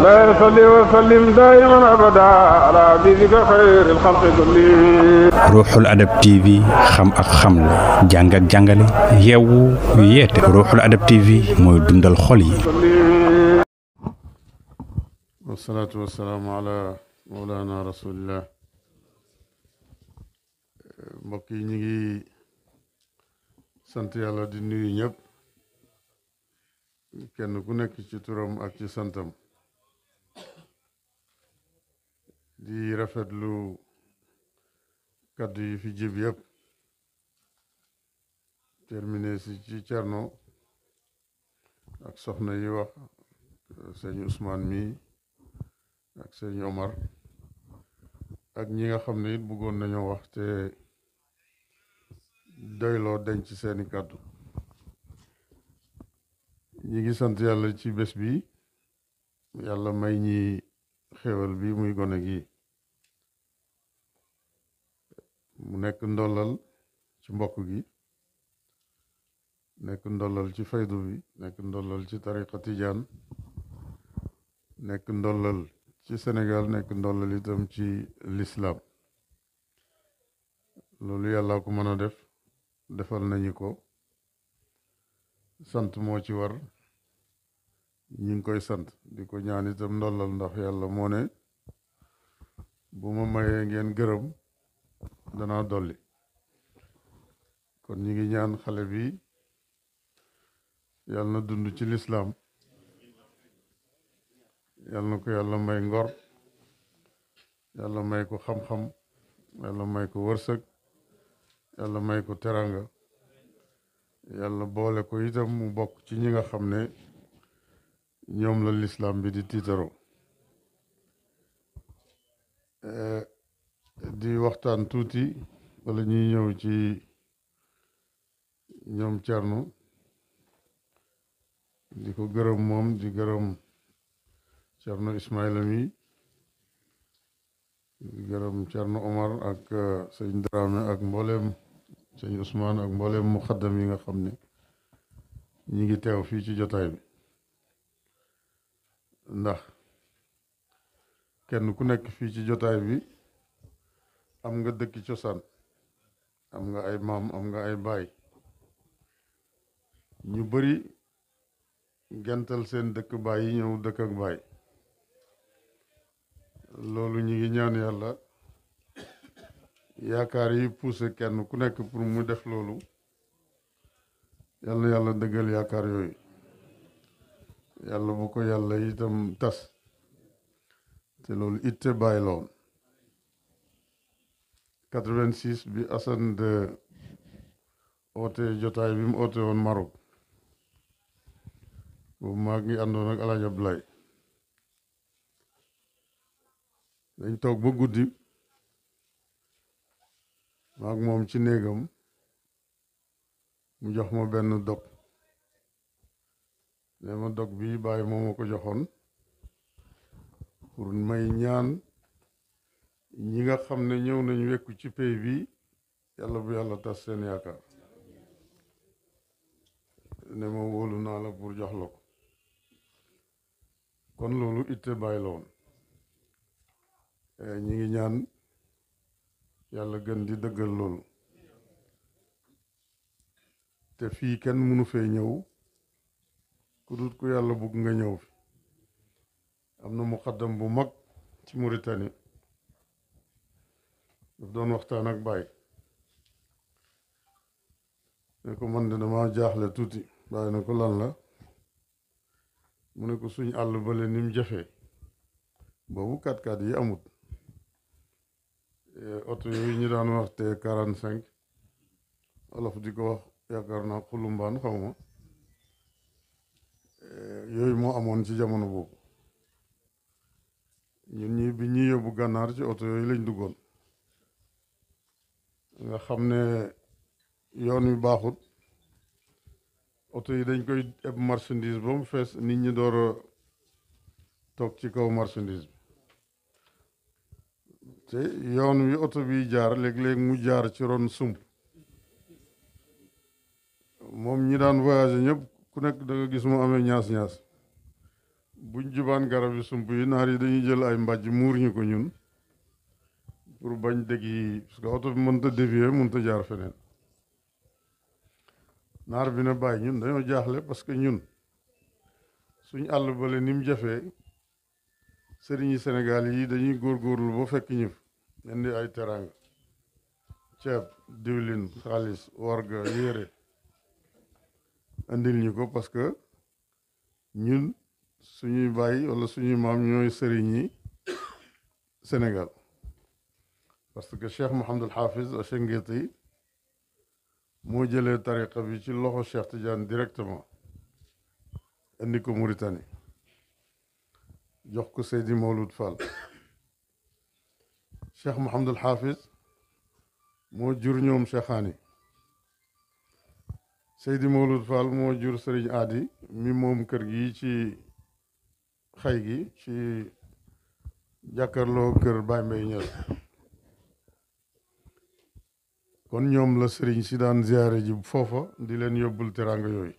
لا يصلي وسلم دائما أبدا على حبيبك خير الخلق كلهم. Ruuxul Adab TV xam ak xamle jàng ak jàngale yeewu yeete Ruuxul Adab TV mooy dundal xol yi. wasalaatu wasalaamu ala mawlana rasulillah. mbokk yi ñu ngi sant yàlla di nuyu ñëpp kenn ku nekk ci turam ak ci santam di rafetlu kaddu yi fi jib yëpp terminé si ci Cerno ak soxna yi wax sëñ Ousmane mi ak sëñ Omar ak ñi nga xam ne it bëggoon nañoo wax te doyloo denc seeni kàddu ñi ngi sant yàlla ci bés bi yàlla may ñi xéwal bi muy gone gi mu nekk ndollal ci mbokk gi nekk ndollal ci faydu bi nekk ndollal ci tariqa tijaan nekk ndollal ci Sénégal nekk ndollal itam ci l'islam loolu yàlla ko mën a def defal nañu ko sant moo ci war ñi ngi koy sant di ko ñaan itam ndollal ndax yàlla moo ne bu ma mayee ngeen gërëm danaa dolli kon ñi ngi ñaan xale bi yàlla na dund ci lislaam yàlla na ko yàlla may ngor yàlla may ko xam-xam yàlla may ko wërsëg yàlla may ko teranga yàlla boole ko itam mu bokk ci ñi nga xam ne ñoom la lislaam bi di tiitaroo di waxtaan tuuti wala ñuy ñëw ci ñoom Cerno di ko gërëm moom di gërëm Cerno Ismaïla mi di gërëm Cerno Omar ak sëñ Dramé ak mbooleem sëñ Ousmane ak mbooleem muxaddam yi nga xam ne ñi ngi teew fii ci jotaay bi ndax kenn ku nekk fii ci jotaay bi am nga dëkki cosaan am nga ay maam am nga ay baay ñu bari gental seen dëkk baay yi ñëw dëkk ak baay loolu ñu ngi ñaan yàlla yaakaar yi poussé kenn ku nekk pour mu def loolu yàlla na yàlla dëggal yaakaar yooyu yàlla bu ko yàlla itam tas te loolu itte bàyyi la woon 86 bi Assane de oote jotaay bi mu oote woon Maroc boobu maa ngi àndoon ak Alaaji Abdoulaye dañ toog ba guddi maak moom ci néegam mu jox ma benn dog ne ma dog bi bàyyi moo ma ko joxoon pour may ñaan ñi nga xam ne ñëw nañ wekku ci pay bi yàlla bu yàlla tas seen yaakaar ne ma wóolu naa la pour jox la ko kon loolu itte bàyyi la woon ñi ngi ñaan yàlla gën di dëggal loolu te fii kenn mënu fee ñëw ku dut ku yàlla bugg nga ñëw fi am na muqaddam bu mag ci Mauritanie daf doon waxtaan ak Baye ne ko man de dama jaaxle tuuti Baye ne ko lan la mu ne ko suñ àll bale ni mu jafee boobu 4x4 yi amut oto yooyu ñu daan wax te 45 olof di ko wax yaakaar naa xulumbaan xaw ma yooyu moo amoon ci jamono boobu ñun ñi bi ñuy yóbbu gànnaar ci oto yooyu lañ duggoon nga xam ne yoon wi baaxut oto yi dañ koy eb marchandise ba mu fees nit ñi door a toog ci kaw marchandise bi te yoon wi oto bi jaar léeg-léeg mu jaar ci ron sump moom ñi daan voyagé ñëpp ku nekk da nga gis mu amee ñaas-ñaas buñ jubaan garab yi sump yi naar yi dañuy jël ay mbàjj muur ñu ko ñun pour bañ dégg yi parce que oto bi mënta dévier mënta jaar feneen naar bi na bàyyi ñun dañoo jaaxle parce que ñun suñ àll bale ni mu jafee sëriñi Sénégal yi dañuy góorgóorlu ba fekk ñu indi ay teraanga ceeb diwlin xaalis warga yére indil ñu ko parce que ñun suñuy bàyyi wala suñuy maam ñooy sëriñ yi Sénégal parce que Cheikh Mouhamadul Hafiz Achengueti moo jëlee tariqa bi ci loxo Cheikh Tidiane directement indi ko Mauritanie jox ko Seydi Mawlud Fall Cheikh Mouhamadul Hafiz moo jur ñoom Cheikhaani Seydi Mawlud Fall moo jur Sëriñ Aadi mi moom kër gi ci xay gi ci jàkkarloo kër Baye Mbaye Niass kon ñoom la sëriñ si daan ziyaare ji foofa di leen yóbbul teraanga yooyu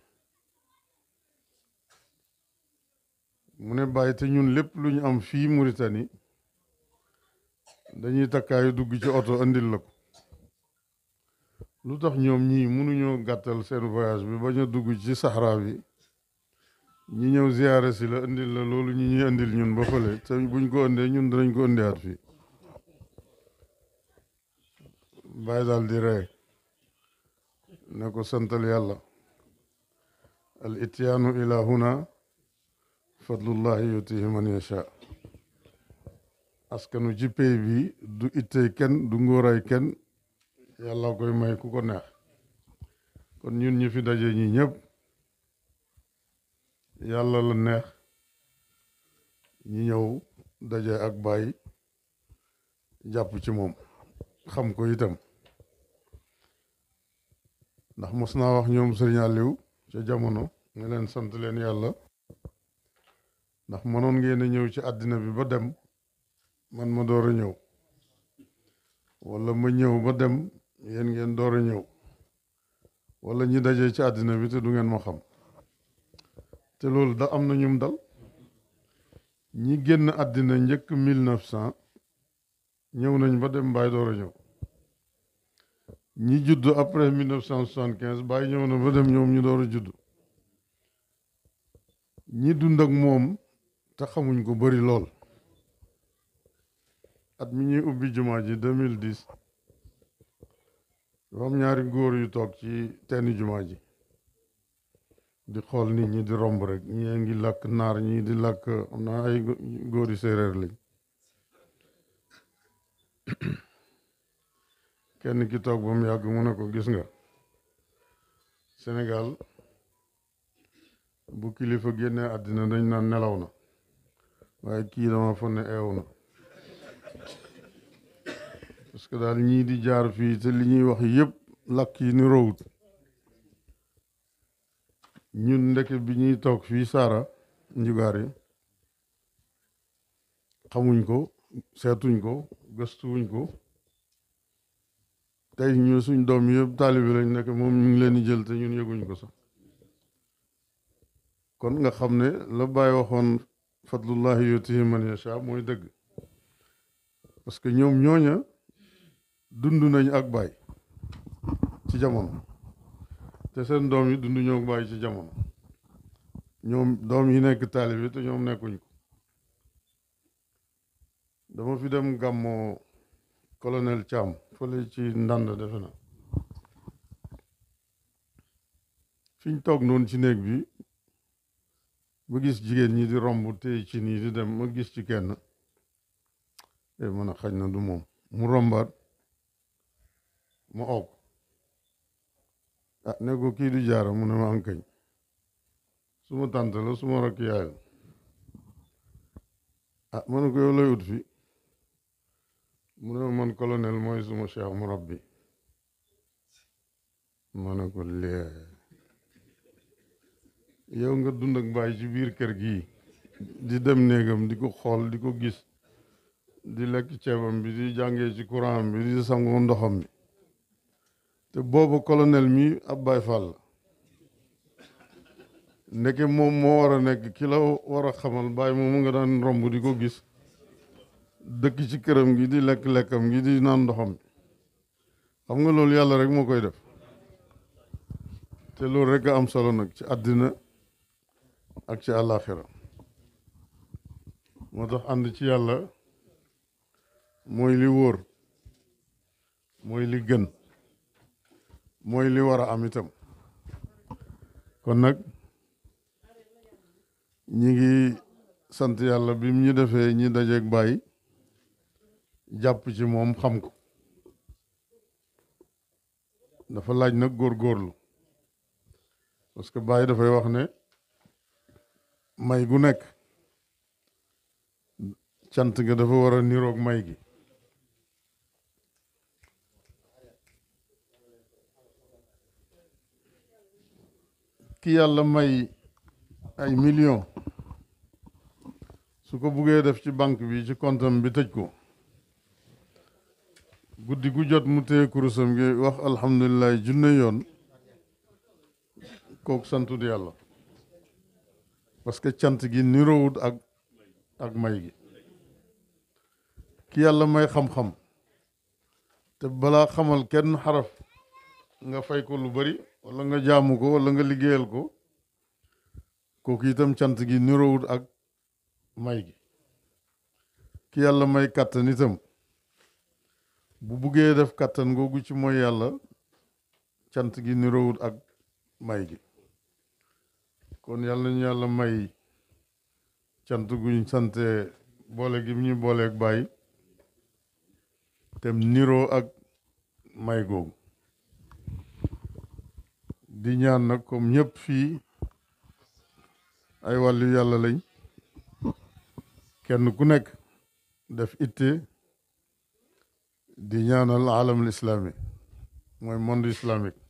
mu ne bàyyi te ñun lépp lu ñu am fii Mauritanie dañuy takkaayu dugg ci oto andil la ko lu tax ñoom ñii mënuñoo gàttal seen voyage bi bañ a dugg ci Sahara bi ñi ñëw ziyaare si la indil la loolu ñi ñuy indil ñun ba fële te buñ ko indee ñun danañ ko indiwaat fii bàyyi daal di ree ne ko santal yàlla al ityaanu ila huna fadlullahi yutihi man yasha askanu ci pay bi du ittey kenn du ngóoray kenn yàlla koy may ku ko neex kon ñun ñi fi daje ñi ñëpp yàlla la neex ñi ñëw daje ak Baay jàpp ci moom xam ko itam ndax mos naa wax ñoom Sëriñ Aliou ca jamono ne leen sant leen yàlla ndax mënoon ngeen a ñëw ci àddina bi ba dem man ma door a ñëw wala ma ñëw ba dem yéen ngeen door a ñëw wala ñi dajee ci àddina bi te du ngeen ma xam te loolu da am na ñum dal ñi génn àddina njëkk 1900 ñëw nañ ba dem Baay door a ñëw ñi judd après 1975 Baay ñëw na ba dem ñoom ñu door a judd ñi dund ak moom te xamuñ ko bari lool at mi ñuy ubbi jumaa ji 2010 dafa am ñaari góor yu toog ci teeni jumaa ji di xool nit ñi di romb rek ñi ngi làkk naar ñi di làkk am na ay góor yu séeréer lañ kenn ki toog ba mu yàgg mu ne ko gis nga Sénégal bu kilifa génnee àddina dañ naan nelaw na waaye kii dama fa ne eew na parce que daal ñii di jaar fii te li ñuy wax yëpp làkk yi ni rowut ñun ndeke bi ñuy toog fii Saara njugaar yi xamuñ ko seetuñ ko gëstuwuñ ko tey ñu suñ doom yëpp taalibi lañ nekk moom ñu ngi leen di jël te ñun yëguñ ko sax kon nga xam ne la Baay waxoon fadlullahi yutihi man yasha mooy dëgg parce que ñoom ñooña dund nañ ak Baay ci jamono te seen doom yi dund ñoo ak Baay ci jamono ñoom doom yi nekk taalibi te ñoom nekkuñ ko dama fi dem gàmmoo colonel Thiam fële ci ndànd defe na fiñ toog noonu ci néeg bi ba gis jigéen ñi di romb tey ci nii di dem ma gis ci kenn mën a xaj na du moom mu rombaat ma oog ah ne ko kii du jaara mu ne ma ankañ suma tànt la suma rakk yaay la ah ma ne ko yow lay ut fi mu ne ma man colonel mooy suma cheikh murabbi ma ne ko lee yow nga dund ak Baay ci biir kër gi di dem néegam di ko xool di ko gis di lekk ceebam bi di jàngee ci courant bi di sangoo ndoxam bi te booba colonel mi ab Baay Faal la ndeke moom moo war a nekk ki la war a xamal bàyyi moomu nga daan romb di ko gis dëkk ci këram gi di lekk lekkam gi di naan ndoxam xam nga loolu yàlla rek moo koy def te loolu rek a am solo nag ci àddina ak ci àllaaxira moo tax ànd ci yàlla mooy li wóor mooy li gën mooy li war a am itam kon nag ñi ngi sant yàlla bi mu ñu defee ñi dajeeg Baay jàpp ci moom xam ko dafa laaj nag góorgóorlu parce que Baay dafay wax ne may gu nekk cant ga dafa war a niroog may gi ki yàlla may ay millions su ko buggee def ci banque bi ci comptam bi tëj ko guddi gu jot mu téye kurusam gi wax alhamdulilah junne yoon kooku santut yàlla parce que cant gi niroowut ak may gi ki yàlla may xam-xam te balaa xamal kenn xaraf nga fay ko lu bari wala nga jaamu ko wala nga liggéeyal ko kooku itam cant gi niroowut ak may gi ki yàlla may kàttan itam bu buggee def kàttan googu ci mooy yàlla cant gi niroowut ak may gi kon yàlla ñu yàlla may cant guñ sante boole gi ñu booleeg Baay tem niroo ak may googu di ñaan nag comme ñëpp fii ay wàllu yàlla lañ kenn ku nekk def itte di ñaanal alamul islami mooy monde islamique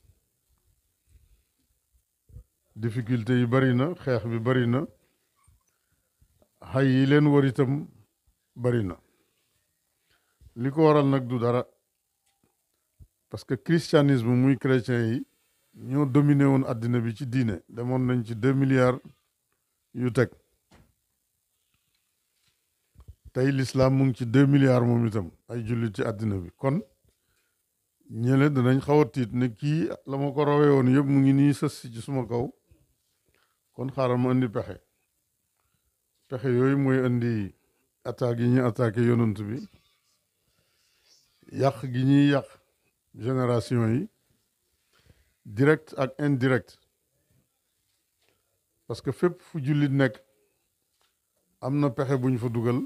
difficulté yi bari na xeex bi bari na xay yi leen war itam bari na li ko waral nag du dara parce que christianisme muy chrétien yi ñoo dominé woon àddina bi ci diine demoon nañ ci 2 milliards yu teg tey l'islam mu ngi ci 2 milliards moom itam ay jullit ci àddina bi kon ñële danañ xaw a tiit ne kii la ma ko rawee woon yëpp mu ngi nii sës ci suma kaw kon xaaral ma indi pexe yooyu mooy indi attaques yi ñu attaqué yonent bi yàq gi ñuy yàq génération yi direct ak indirect parce que fépp fu jullit nekk am na pexe bu ñu fa dugal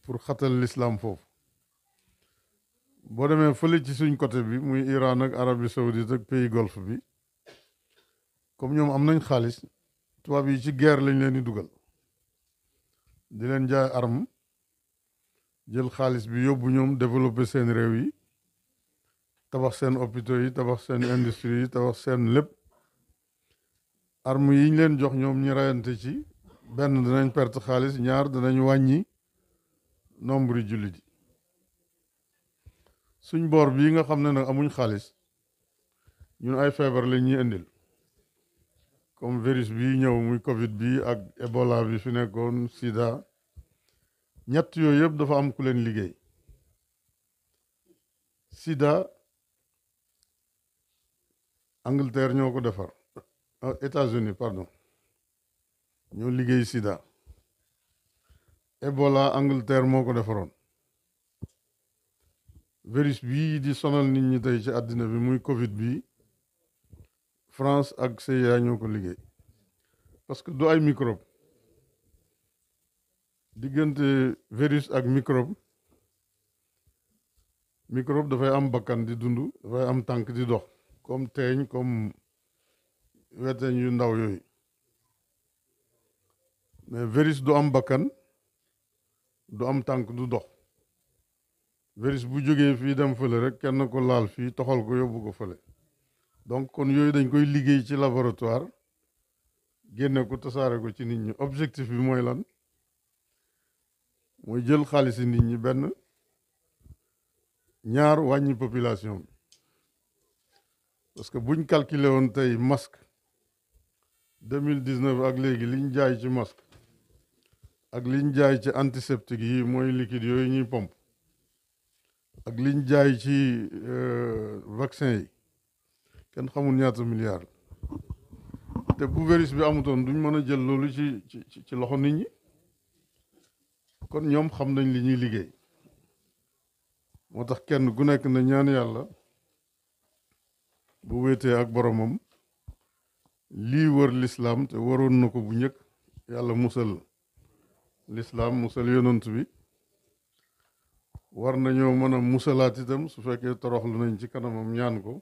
pour xatal l'islam foofu boo demee fële ci suñ côté bi muy Iran ak Arabie Saoudite ak pays golfe bi comme ñoom am nañ xaalis tubaab yi ci guerre lañ leen di dugal di leen jaay arme jël xaalis bi yóbbu ñoom développer seen réew yi tabax seen hôpitaux yi tabax seen industrie yi tabax seen lépp arme yi ñu leen jox ñoom ñi rayante ci benn danañ perte xaalis ñaar danañ wàññi nombre yi jullit yi suñ boor bii nga xam ne nag amuñ xaalis ñun ay feebar lañ ñuy indil comme virus bii ñëw muy Covid bi ak Ebola bi fi nekkoon Sida ñett yooyu yëpp dafa am ku leen liggéey Sida Angleterre ñoo ko defar États-Unis pardon ñoo liggéey Sida Ebola Angleterre moo ko defaroon virus bii di sonal nit ñi tey ci àddina bi muy Covid bi France ak CIA ñoo ko liggéey parce que du ay microbe diggante virus ak microbe dafay am bakkan di dund dafay am tànk di dox comme teeñ comme weteñ yu ndaw yooyu mais virus du am bakkan du am tànk du dox virus bu jógee fii dem fële rek kenn ko laal fii toxal ko yóbbu ko fële donc kon yooyu dañ koy liggéey ci laboratoire génne ko tasaare ko ci nit ñi objectif bi mooy lan mooy jël xaalisi nit ñi benn ñaar wàññi population bi parce que buñ calculer woon tey masque 2019 ak léegi liñ jaay ci masque ak liñ jaay ci antiseptique yi mooy liquide yooyu ñuy pompe ak liñ jaay ci vaccin yi kenn xamul ñaata milliards te bu virus bi amutoon duñ mën a jël loolu ci loxo nit ñi kon ñoom xam nañ li ñuy liggéey moo tax kenn ku nekk na ñaan yàlla bu wéetee ak boromam lii wër lislaam te waroon na ko bu njëkk yàlla musal lislaam musal yonant bi war nañoo mën a musalaat itam su fekkee toroxlu nañ ci kanamam ñaan ko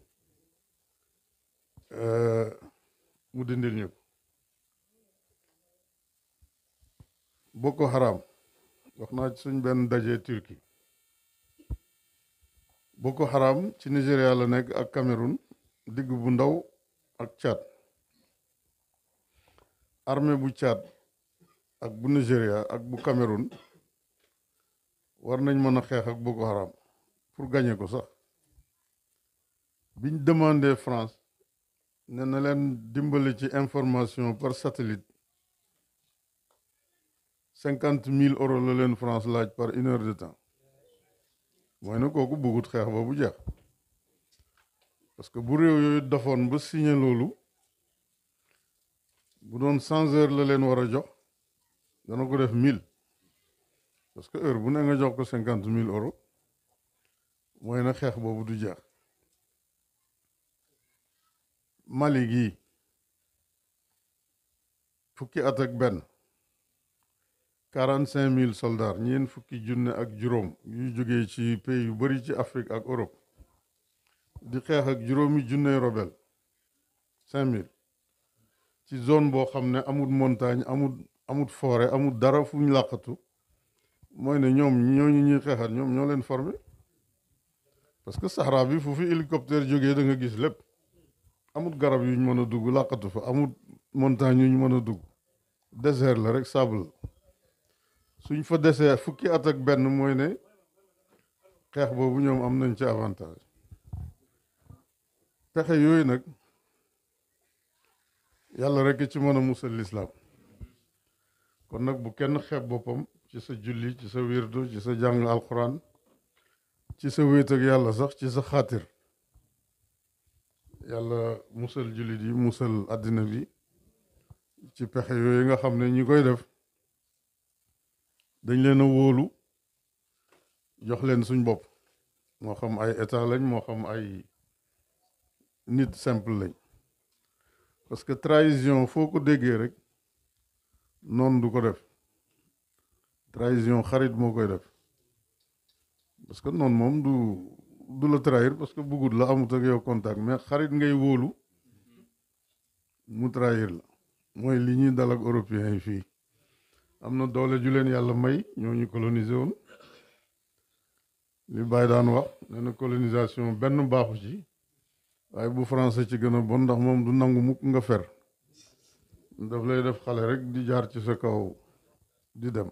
mu dindil ñu ko Boko Haram wax naa ci suñ benn daje Turquie Boko Haram ci Nigéria la nekk ak Cameroun digg bu ndaw ak Tchad armée bu Tchad ak bu Nigéria ak bu Cameroun war nañ mën a xeex ak Boko Haram pour gagner ko sax biñ demandé France ne na leen dimbali ci information par satellite 50,000 euros la leen France laaj par 1 heure de temps mooy na kooku bëggut xeex ba bu jeex parce que bu réew yooyu dafoon ba signé loolu bu doon 100 heures la leen war a jox dana ko def 1000 parce que heure bu ne nga jox ko 50,000 euros mooy na xeex boobu du jeex Mali gii fukki at ak benn 45,000 soldats ñeent fukki junne ak juróom yuy jógee ci pays yu bari ci Afrique ak Europe di xeex ak juróomi junne rebelle 5,000 ci zone boo xam ne amul montagne amul forêt amul dara fu ñu làqatu mooy ne ñoom ñooñu ñuy xeexal ñoom ñoo leen formé parce que Sahara bi fu fi hélicoptère jógee da nga gis lépp amul garab yuñ mën a dugg làqatu fa amul montagne yuñ mën a dugg désert la rek sable suñ fa desee fukki at ak benn mooy ne xeex boobu ñoom am nañ ci avantage pexe yooyu nag yàlla rek ci mën a musal lislaam kon nag bu kenn xeeb boppam ci sa julli ci sa wirdu ci sa jàng alquran ci sa wéet ak yàlla sax ci sa xaatir yàlla musal jullit yi musal àddina bi ci pexe yooyu nga xam ne ñi koy def dañ leen a wóolu jox leen suñ bopp moo xam ay état lañ moo xam ay nit simple lañ parce que trahison foo ko déggee rek noonu du ko def trahison xarit moo koy def parce que noonu moom du la trahir parce que bëggut la amut ak yow contact mais xarit ngay wóolu mu trahir la mooy li ñuy dal ak européens yi fii am na doole ju leen yàlla may ñoo ñu colonisé woon li Baye daan wax nee na colonisation benn baaxu ci waaye bu français ci gën a bon ndax moom du nangu mukk nga fer daf lay def xale rek di jaar ci sa kaw di dem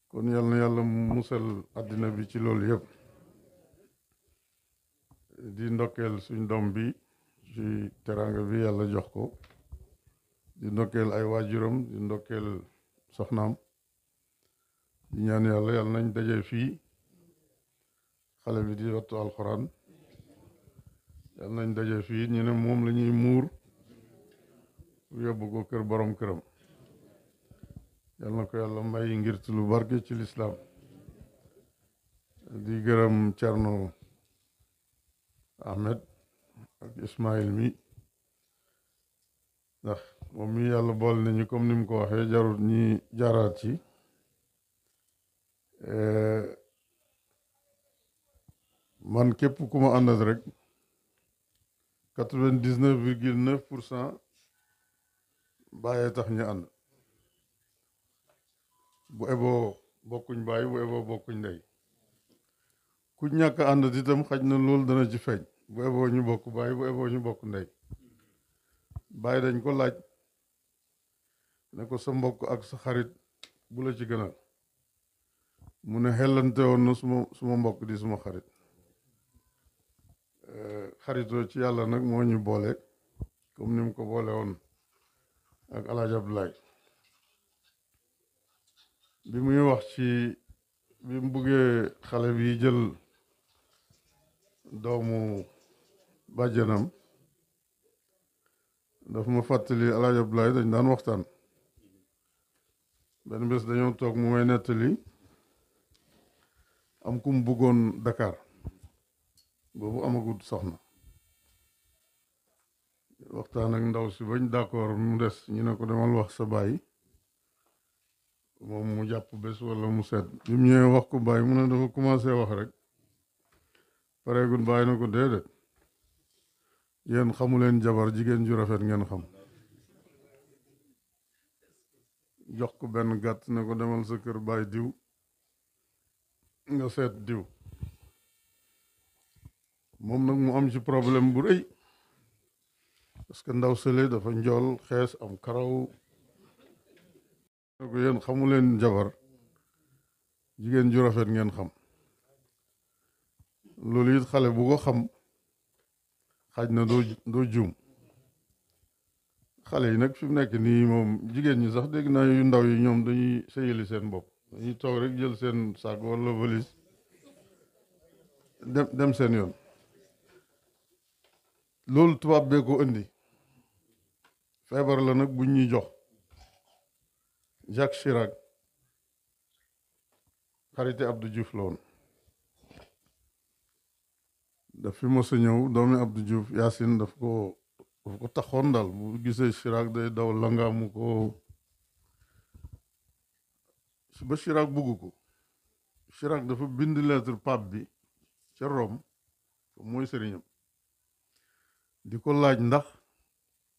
kon yal na yàlla musal àddina bi ci loolu yëpp di ndokkeel suñ doom bi ci teraanga bi yàlla jox ko di ndokkeel ay waajuram di ndokkeel soxnaam di ñaan yàlla yàlla nañ daje fii xale bi di wattu alxuraan yàlla nañ daje fii ñu ne moom la ñuy muur yóbbu ko kër borom këram yàlla na ko yàlla may ngir lu barke ci lislaam di gërëm Cerno Ahmed ak Ismaïl mi ndax moom mi yàlla bool nañu comme ni mu ko waxee jarut ñi jaaraat ci man képp ku ma àndat rek 99,9% bàyyee tax ñu ànd bu eboo bokkuñ bàyyi bu eboo bokkuñ ndey ku ñàkk ànd itam xaj na loolu dana ci feeñ bu eboo ñu bokk bàyyi bu eboo ñu bokk ndey bàyyi dañ ko laaj ne ko sa mbokk ak sa xarit bu la ci gënal mu ne xellante woon na suma mbokk di suma xarit xaritoo ci yàlla nag moo ñu boole comme ni mu ko boole woon ak El Hadj Abdoulaye bi muy wax ci bi mu buggee xale bi jël doomu bàjjanam daf ma fàttali El Hadj Abdoulaye dañ daan waxtaan benn bés dañoo toog mu may nettali am ku mu bëggoon Dakar boobu amagut soxna waxtaan ak ndaw si bañ d'accord mu des ñu ne ko demal wax sa baay moom mu jàpp bés wala mu seet bi mu ñëwee wax ko baay mu ne dafa commencé wax rek pareegul baay na ko déedéet yéen xamuleen jabar jigéen ju rafet ngeen xam jox ko benn gàtt ne ko demal sa kër baay diw nga seet diw moom nag mu am ci problème bu rëy parce que ndaw sële dafa njool xees am karaw ne ko yéen xamuleen jabar jigéen ju rafet ngeen xam loolu it xale bu ko xam xaj na doo juum xale yi nag fi mu nekk nii moom jigéen ñi sax dégg naa yu ndaw yi ñoom dañuy sëyali seen bopp dañuy toog rek jël seen sac wala valise dem seen yoon loolu tubaab bee ko indi feebar la nag buñ ñuy jox Jacques Chirac xarité Abdou Diouf la woon daf fi mos a ñëw doomi Abdou Diouf Yacine daf ko taxoon daal bu gisee Chirac day daw langaamu ko ba Chirac bugg ko Chirac dafa bind lettre pape bi ca Rome mooy sëriñam di ko laaj ndax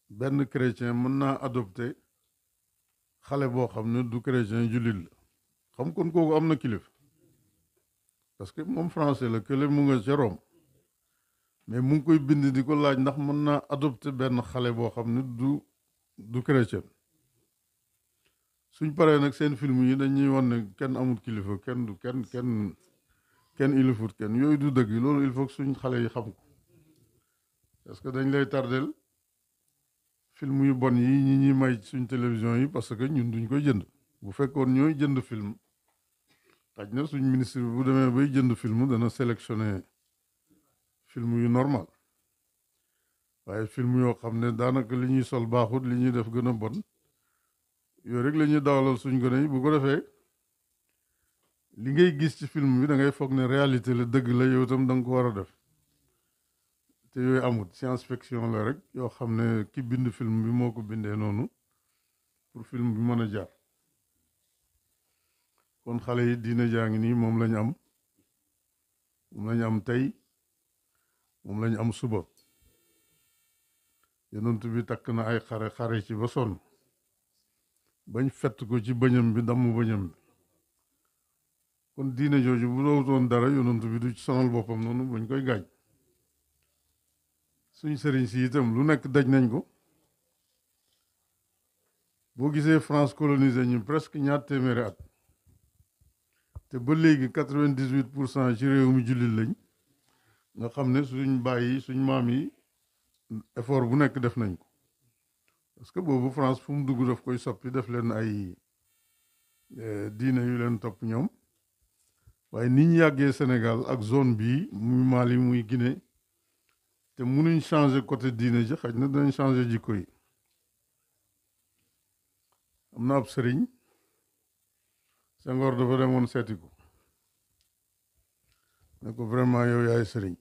benn chrétien mën naa adopté xale boo xam ne du chrétien jullit la xam kon kooku am na kilif parce que moom français la kële mu nga ca Rome mais mu ngi koy bind di ko laaj ndax mën naa adopté benn xale boo xam ne du chrétien suñ paree nag seen film yi dañuy wan ne kenn amul kilifa kenn du kenn ilifut kenn yooyu du dëgg loolu il faut que suñ xale yi xam ko parce que dañ lay tardel film yu bon yi ñi ñuy may suñ télévision yi parce que ñun duñ koy jënd bu fekkoon ñooy jënd film xaj na suñ ministre bi bu demee bay jënd film dana sélectionné film yu normal waaye film yoo xam ne daanaka li ñuy sol baaxut li ñuy def gën a bon yooyu rek la ñuy dawalal suñ gone yi bu ko defee li ngay gis ci film bi da ngay foog ne réalité la dëgg la yow itam da nga ko war a def te yooyu amut science fiction la rek yoo xam ne ki bind film bi moo ko bindee noonu pour film bi mën a jaar kon xale yi diine jaa ngi nii moom lañu am tey moom lañu am suba yonent bi takk na ay xare ci ba sonn bañ fett ko ci bëñam bi damm bëñam bi kon diine jooju bu dootoon dara yonent bi du ci sonal boppam noonu bañ koy gaañ suñ sëriñ si itam lu nekk daj nañ ko boo gisee France colonisé ñu presque ñaar téeméeri at te ba léegi 98% ci réew mi jullit lañ nga xam ne suñ bàyyi suñ maam yi effort bu nekk def nañ ko parce que boobu France fu mu dugg daf koy soppi def leen ay diine yu leen topp ñoom waaye ni ñu yàggee Sénégal ak zone bii muy Mali muy Guinée te mënuñ changer côté diine ji xaj na dinañ changer jikko yi am na ab sëriñ Senghor dafa demoon seeti ko ne ko vraiment yow yaay sëriñ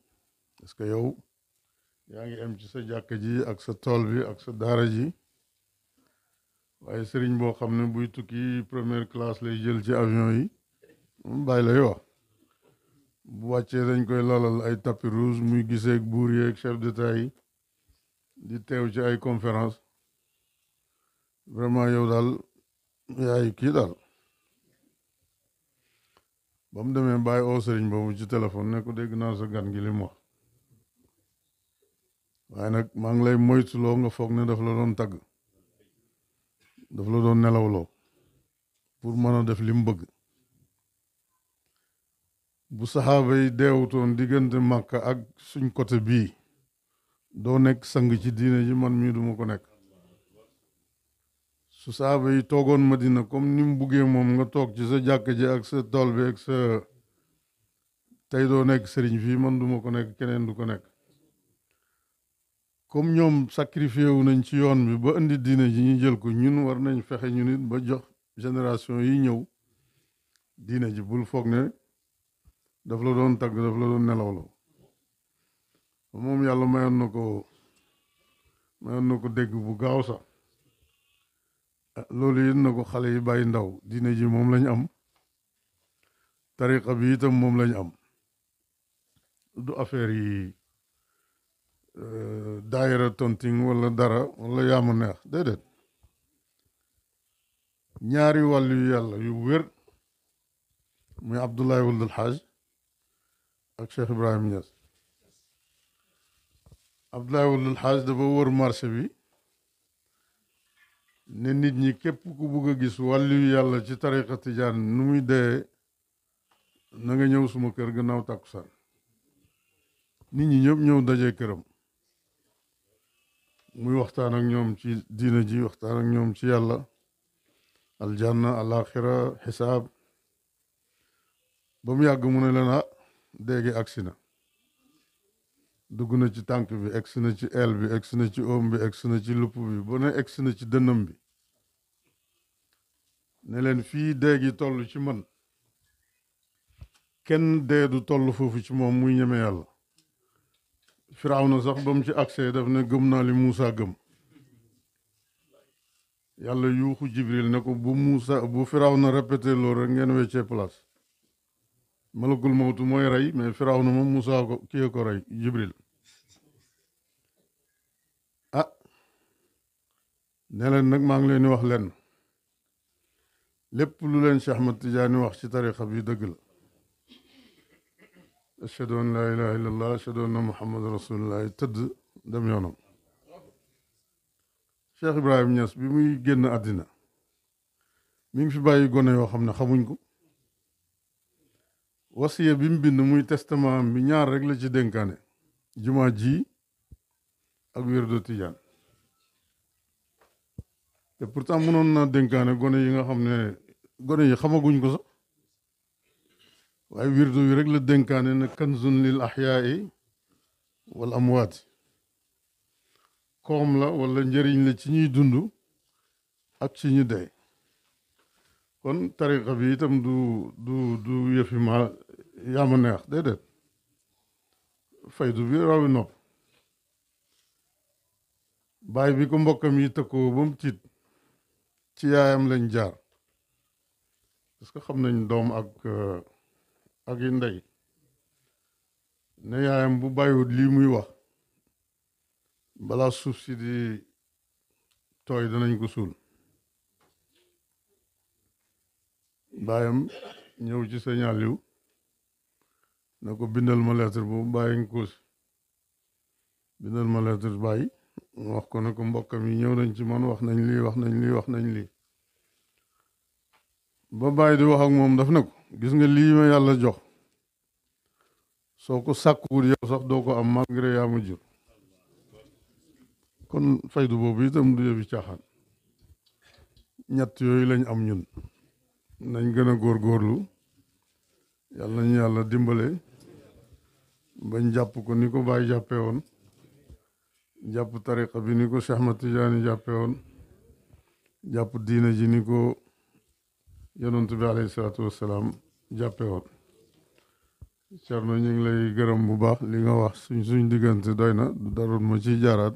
parce que yow yaa ngi am ci sa jàkka ji ak sa tool bi ak sa daara ji waaye sëriñ boo xam ne buy tukki première classe lay jël ci avion yi moom bàyyi lay wax bu wàccee dañ koy lalal ay tapis rouge muy gisee ak buur yeeg chef d'état yi di teew ci ay conférence vraiment yow daal yaay kii daal ba mu demee bàyyi oo sëriñ boobu ci téléphone ne ko dégg naa sa gan gi li mu wax waaye nag maa ngi lay moytuloo nga foog ne daf la doon tagg daf la doon nelawloo pour mën a def li mu bëgg bu saxaaba yi deewutoon diggante Màkka ak suñ côté bii doo nekk sang ci diine ji man mii duma ko nekk su saaba yi toogoon Madina comme ni mu buggee moom nga toog ci sa jàkk ji ak sa tool bi ak sa tey doo nekk sëriñ fii man duma ko nekk keneen du ko nekk comme ñoom sacrifié wu nañ ci yoon bi ba indi diine ji ñu jël ko ñun war nañ fexe ñu nit ba jox génération yi ñëw diine ji bul foog ne daf la doon tagg daf la doon nelawloo moom yàlla mayoon na ko dégg bu gaaw sax loolu it na ko xale yi bàyyi ndaw diine ji moom lañ am tariqa bi itam moom lañ am du affaire yi daayira tonting wala dara wala yaama neex déedéet ñaari wàllu yu yàlla yu wér muy Abdoulaye Wuld al Hajj ak Cheikh Ibrahim Niass Abdoulaye Wuld al Hajj dafa wër marché bi ne nit ñi képp ku bugg a gis wàllu yu yàlla ci tariqa tijaan nu muy dee na nga ñëw suma kër gannaaw tàkkusaan nit ñi ñëpp ñëw dajee këram muy waxtaan ak ñoom ci diina ji waxtaan ak ñoom ci yàlla aljanna alaxira xisaab ba mu yàgg mu ne leen déegi agsi na dugg na ci tànk bi egsi na ci eel bi egsi na ci oom bi egsi na ci lupp bi ba ne egsi na ci dënnam bi ne leen fii déegi toll ci man kenn dee du toll foofu ci moom muy ñeme yàlla Firawna sax ba mu ci accès daf ne gëm naa li Muusa gëm yàlla yuuxu Jibril ne ko bu Firawna répété loolu rek ngeen weccee place malakul mawtu mooy rey mais Firawna moom Muusa ko kii ko rey Jibril ne leen nag maa ngi leen di wax leen lépp lu leen Cheikh Ahmad Tidiane wax ci tariqa bi dëgg la ashhadu an laa ilaha illa allah ashhadu anna muhammad rasulullah tëdd dem yoonam Cheikh Ibrahim Niass bi muy génn àddina mi ngi fi bàyyi gone yoo xam ne xamuñ ko wasiya bi mu bind muy testament bi ñaar rek la ci dénkaane jumaa ji ak wirdu Tijaan te pourtant mënoon naa dénkaane gone yi nga xam ne gone yi xamaguñ ko sax waaye wirdu yi rek la dénkaane ne kanzun lil ahyaai wal amwaati koom la wala njëriñ la ci ñuy dund ak ci ñu dee kon tariqa bi itam du yëfi ma yaama neex déedéet faydu bi rawi nopp baay bi ko mbokkam yi tëkkoo ba mu tiit ci yaayam lañ jaar parce que xam nañ doom ak yi ndey ne yaayam bu bàyyiwut lii muy wax balaa suuf si di tooy danañ ko suul baayam ñëw ci Sëñ Aliou ne ko bindal ma lettre bu bàyyi nga ko bindal ma lettre bàyyi wax ko ne ko mbokkam yi ñëw nañ ci man wax nañ lii wax nañ lii wax nañ lii ba bàyyi di wax ak moom daf ne ko gis nga lii ma yàlla jox soo ko sàkkuwul yow sax doo ko am malgré yaa ma jur kon faydu boobu itam du yëfi caaxaan ñett yooyu lañ am ñun nañ gën a góorgóorlu yàlla nañu yàlla dimbale bañ jàpp ko ni ko Baay jàppee woon jàpp tariqa bi ni ko Cheikh Ahmad Tidiane jàppee woon jàpp diina ji ni ko yonent bi alayhi salaatu wassalaam jàppee woon Cerno ñu ngi lay gërëm bu baax li nga wax suñ diggante doy na du daroon ma ciy jaaraat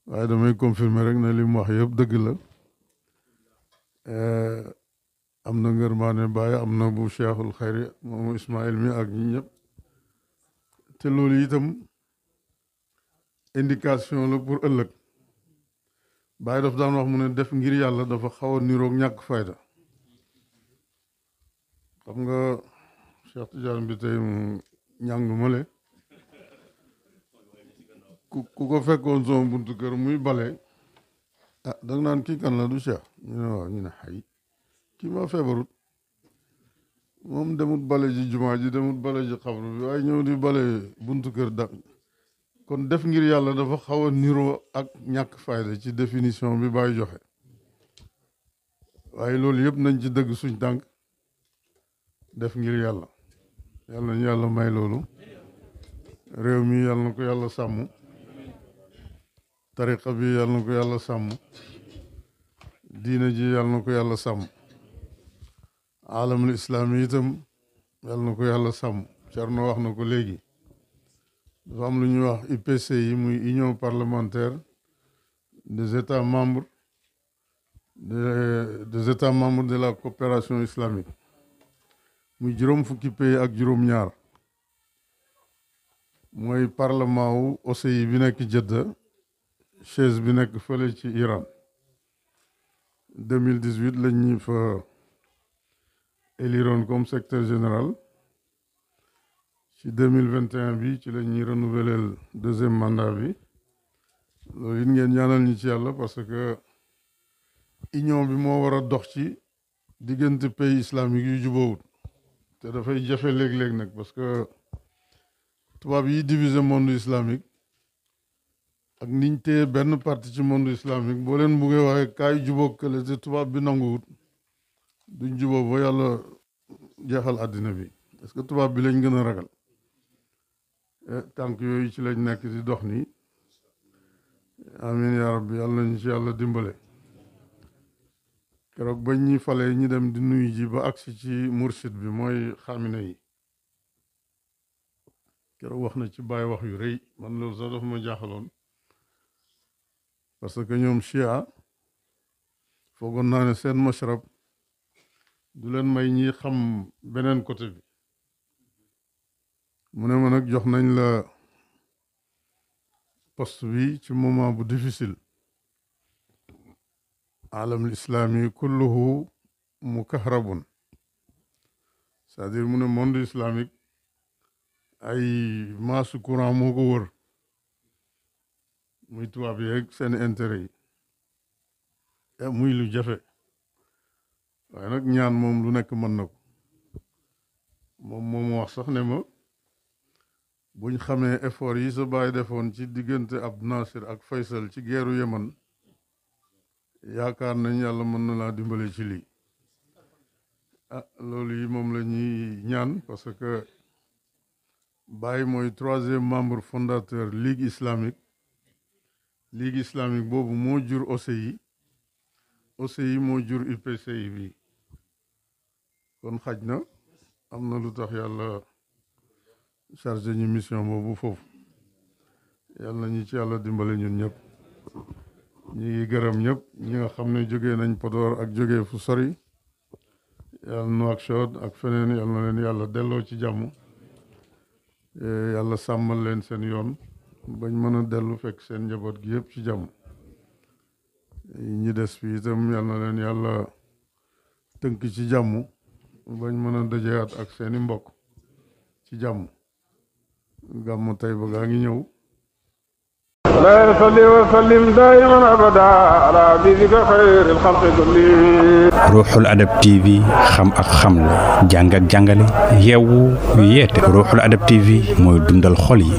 waaye damay confirmer rek ne li mu wax yëpp dëgg la am na ngërmaane Baay am na bu Cheikhul Xayri moomu Ismaïl mi ak ñi ñëpp te loolu itam indication la pour ëllëg Baay daf daan wax mu ne def ngir yàlla dafa xaw a niroog ñàkk fayda xam nga Cheikh Tidiane bi tey mu ñàng male ku ko fekkoon sama buntu kër muy bale danga naan kii kan la du Cheikh ñu ne waaw ñu ne xay kii ma feebarut moom demut bale ji jumaa ji demut bale ji xabru bi waaye ñëw di bale buntu kër da kon def ngir yàlla dafa xaw a niroo ak ñàkk fayda ci définition bi Baay joxe waaye loolu yëpp nañ ci dëgg suñ tànk def ngir yàlla yàlla ñu yàlla may loolu réew mi yàlla na ko yàlla sàmm tariqa bi yàlla na ko yàlla sàmm diina ji yàlla na ko yàlla sàmm alamul islaam yi itam yàlla na ko yàlla sàmm Thierno wax na ko léegi dafa am lu ñuy wax IPC yi muy union parlementaire des états membres des états membres de la coopération islamique muy juróom fukki pays ak juróom ñaar mooy parlement wu OCI bi nekk Jeddah chaise bi nekk fële ci Iran 2018 lañ ñi fa éliroon comme secrétaire général ci 2021 bi ci lañ ñuy renouveler deuxième mandat bi loolu it ngeen ñaanal ñi ci yàlla parce que union bi moo war a dox ci diggante pays islamique yu jubóowut te dafay jafe léeg-léeg nag parce que tubaab yi diviser monde islamique ak niñ téye benn parti ci monde islamique boo leen buggee waxee kaay jubóog kële te tubaab bi nanguwut duñ jubóo ba yàlla jeexal àddina bi parce que tubaab bi lañ gën a ragal tànk yooyu ci lañ nekk di dox nii amin ya rabbi yàlla nañ ci yàlla dimbale keroog bañ ñi falee ñi dem di nuyu ji ba agsi ci mursid bi mooy xamina yi keroog wax na ci bàyyi wax yu rëy man loolu sax dafa ma jaaxaloon parce que ñoom chia foogoon naa ne seen mashrab du leen may ñi xam beneen côté bi mu ne ma nag jox nañ la poste bi ci moment bu difficile alamul islami kulluhu mukahrabun c'est-à-dire mu ne monde islamique ay maasu courant moo ko wër muy tubaab yeeg seen intérêt yi muy lu jafe waaye nag ñaan moom lu nekk mën na ko moom wax sax ne ma buñ xamee effort yi sa baay defoon ci diggante Abdou Nasser ak Faysal ci geeru Yemen yaakaar nañ yàlla mën na laa dimbale ci lii loolu yi moom la ñuy ñaan parce que Baye mooy 3e membre fondateur Ligue islamique boobu moo jur OCI moo jur UPCI bi kon xaj na am na lu tax yàlla chargé ñu mission boobu foofu yàlla ñu ci yàlla dimbale ñun ñëpp ñi ngi gërëm ñëpp ñi nga xam ne jógee nañ Podor ak jógee fu sori yàlla Nouakchott ak feneen yàlla na leen yàlla delloo ci jàmm yàlla sàmmal leen seen yoon bañ mën a dellu fekk seen njaboot gi yëpp ci jàmm ñi des fii itam yàlla na leen yàlla tënk ci jàmm bañ mën a dajeyaat ak seeni mbokk ci jàmm gàmmu tey ba gaa ngi ñëw لا يصلي وسلم دائما ابدا على حبيبك خير الخلق كلهم ruuxul adab TV xam ak xamle jàng ak jàngale yeewu yeete ruuxul adab TV mooy dundal xol yi